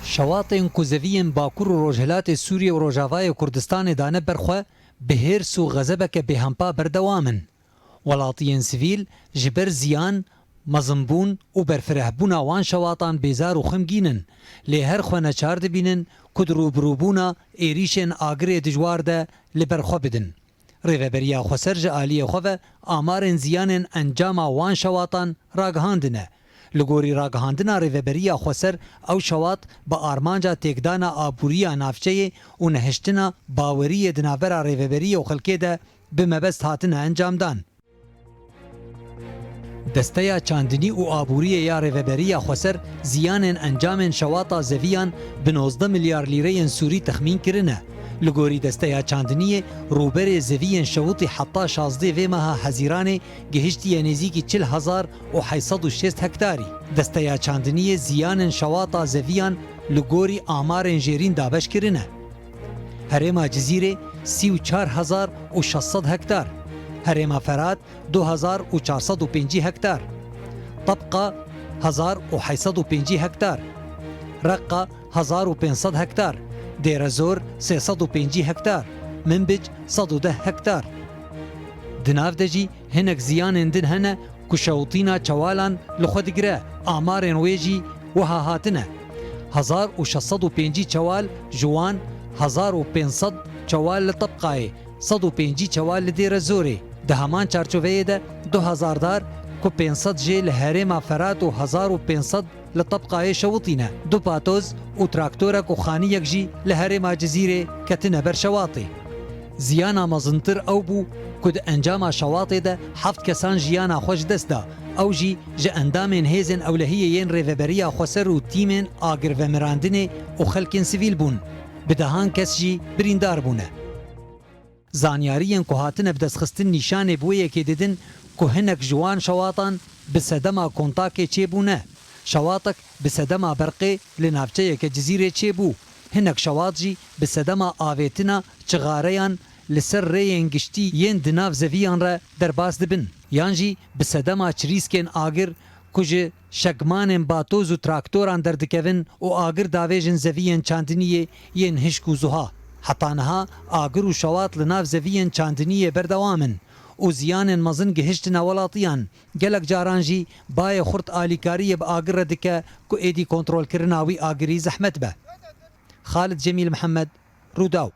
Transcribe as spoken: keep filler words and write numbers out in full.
Şewatên ku zeviyên Bakur û Rojhilatê Sûriyê û Rojavayê Kurdistanê dane ber xwe, bi hêrs û xezebeke bêhempa berdewam in. Welatiyên sivîl ji ber ziyan, mezinbûn û berfirehbûna wan şewatan bêzar û xemgîn in, lê her xwe neçar dibînin ku di rûbirûbûna êrîşên agirê dijwar de li ber xwe bidin. Rêveberiya Xweser ji aliyê xwe ve amarên ziyanên encama wan şewatan ragihandine. Li gorî ragihandina Rêveberiya Xweser, ew şewat bi armanca têkdana aboriya navçeyê û nehiştina baweriyê di navbera rêveberiyê û xelkê de bi mebest hatine encamdan. Desteya Çandinî û Aboriyê ya Rêveberiya Xweser ziyanên encamên şewata zeviyan bi nozdeh milyar lîreyên sûrî texmîn kirine. Li gorî Desteya Çandiniyê, rûberê zeviyên şewitî heta şazdê vê meha Hezîranê gihiştiye nêzîkî çil hezar û heyt sed û şêst hektarî. Desteya Çandiniyê ziyanên şewata zeviyan li gorî amarên jêrîn dabeş kirine. Herêma Cizîrê sî û çar hezar û şeş sed hektar, Herêma Ferat du hezar û çar sed û pêncî hektar, Tebqa hezar û heyt sed û pêncî hektar, Reqqa hezar û pênc sed hektar, Dêrezor sê sed û pêncî hektar, Minbic sed û deh hektar. Di nav de jî hinek ziyanên din hene ku şewitîna çewalan li xwe digire, amarên wê jî wiha hatine: hezar û şeş sed û pêncî çewal ji wan, hezar û pênc sed çewal li Tebqayê, sed û pêncî çewal li Dêrezorê. Di heman çarçoveyê de du hezar dar ku pênc sed jê li herêma Ferat û hezar û pênc sed li Tebqayê şewitîne. Du patoz û traktorek û xaniyek jî li herêma Cizîrê ketine ber şewatê. Ziyana mezintir ew bû ku di encama şewatê de heft kesan jiyana xwe ji dest da. Ew jî ji endamên hêzên ewlehiyê yên Rêveberiya Xweser û tîmên agirvemirandinê û xelkên sivîl bûn. Bi dehan kes jî birîndar bûne. Zanyariyên ku hatine bidestxistin nîşanê bi wê yekê didin ku hinek ji wan şewatan bi sedema kontakê çêbûne. Şewatek bi sedema berqê li navçeyeke Cizîrê çêbû. Hinek şewat jî bi sedema avêtina çixareyan li ser rêyên giştî yên di nav zeviyan re derbas dibin. Yan jî bi sedema çirîskên agir ku ji şegmanên batoz û traktoran derdikevin û agir davêjin zeviyên çandiniyê yên hişk û zuha. Heta niha agir û şewat li nav zeviyên çandiniyê berdewam in û ziyanên mezin gihiştine welatiyan. Gelek caran jî bayê xurt alîkariyê bi agir re dike ku êdî kontrolkirina wî agirî zehmet be. Xalid Cemîl Mihemed, Rûdaw.